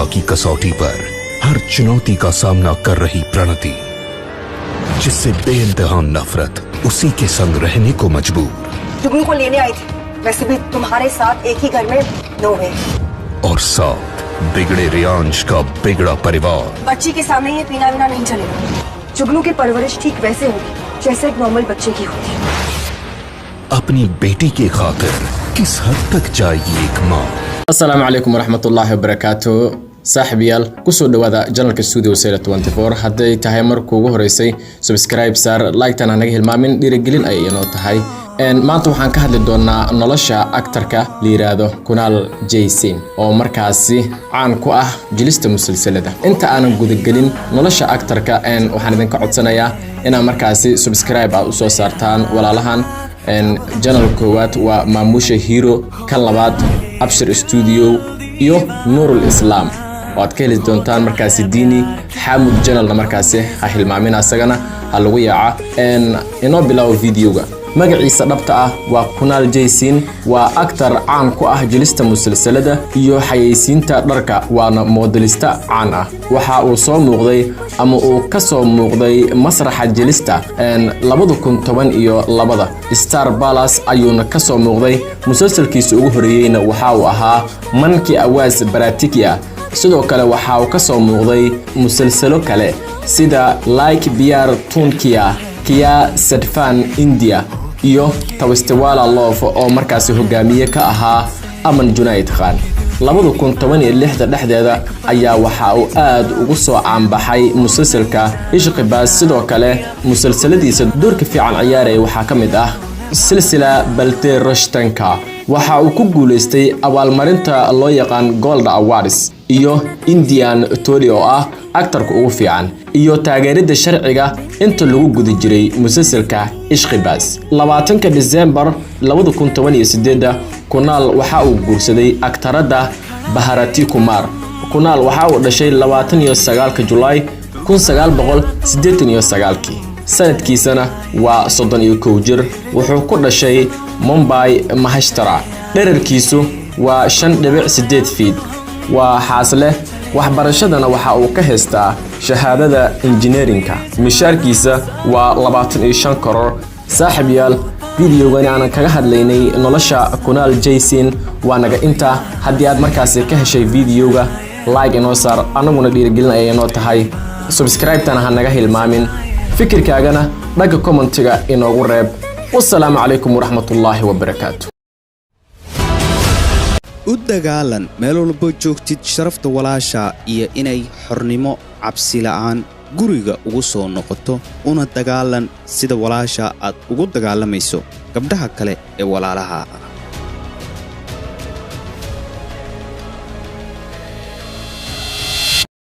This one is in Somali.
सफलता की कसौटी पर हर चुनौती का सामना कर रही प्रणति, जिससे बेइंतहा नफरत उसी के संग रहने को मजबूर। जुगनू को लेने आई थी, वैसे भी तुम्हारे साथ एक ही घर में नो वे। और साथ बिगड़े रियांश का बिगड़ा परिवार। बच्ची के सामने ये पीना वीना नहीं चलेगा। जुगनू की परवरिश ठीक वैसे होगी जैसे एक नॉर्मल बच्चे की होती है। अपनी बेटी के खातिर किस हद तक जाएगी एक माँ? Asalaamu calaykum waraxmatullaahi wabarakaatu. Saaxiibayaal, kusoo dhawaada channelka Studio Sela 24. Hadday tahay markuu ugu horeysay, subscribe saar, like-tan naga hilmaamin, dhiirigelin ayay inoo tahay. Maanta waxaan ka hadli doonaa nolosha actorka la yiraahdo Kunal Jaisingh, oo markaasi caan ku ah jilista musalsalada. Inta aanan gudagelin nolosha actorka, waxaan idinka codsanayaa inaad markaasi subscribe aad usoo saartaan walaalahan. Channel koowaad waa Maamuusha Hero, kan labaad Abshir Studio iyo Nuurul Islaam oo aad ka heli doontaan markaasi Diini Xaamud channelna markaasi ha hilmaamin, asagana ha lagu yaaca. Inoo bilaabo videoga. Magaciisa dhabta ah waa Kunal Jaisingh. Waa actor caan ku ah jilista musalsalada iyo xayeysiinta dharka, waana modelista caan ah. Waxa uu soo muuqday ama uu ka soo muuqday masraxa jilista 2012. Star Palace ayuuna ka soo muuqday. Musalsalkiisa ugu horeeyeyna waxa uu ahaa Mann Ki Awaaz Baratikia. Sidoo kale waxa uu ka soo muuqday musalsalo kale sida Like Pyar Tune Kiya, Kya Sadfan India iyo Tawastewala Love, oo markaasi hogaamiye ka ahaa Aman Junayd Khan. 2016-da dhexdeeda ayaa waxa uu aad ugu soo caanbaxay musalsalka Ishqibaas. Sidoo kale musalsaladiisa doorka fiican ciyaaraya waxaa ka mid ah Silsila Balte Rashtanka. Waxa uu ku guulaystay abaalmarinta loo yaqaan Gold Awards iyo Indian Tolly oo ah actorka ugu fiican iyo taageeridda sharciga inta lagu guda jiray musalsalka Ishqibaas. 20-ka Disembar 2018-da Kunaal waxa uu guursaday aktaradda Bharati Kumar. Kunaal waxa uu dhashay 29-ka Julaay 1989-kii, sanadkiisana waa 31 jir. Wuxuu ku dhashay Mumbai, Maharashtra. Dherarkiisu waa 5.8 feet. Waa xaasle, waxbarashadana waxa uu ka haystaa shahaadada injineerinka. Mishaarkiisa waa 25 crore. Saaxiib yaal, videogani aanan kaga hadlaynay nolosha Kunaal Jaisingh waa naga inta. Haddii aad markaasi ka heshay videoga, like inoo saar, annaguna dhiirigelin ayay inoo tahay. Subscribe-tana ha naga hilmaamin, fikirkaagana dhagga commentiga inoogu reeb. Wasalaamu calaykum waraxmatullaahi wabarakaatu. U dagaalan meel walbo joogtid sharafta walaasha iyo inay xornimo cabsi la'aan guriga ugu soo noqoto. Una dagaalan sida walaasha aad ugu dagaalamayso gabdhaha kale ee walaalaha ah.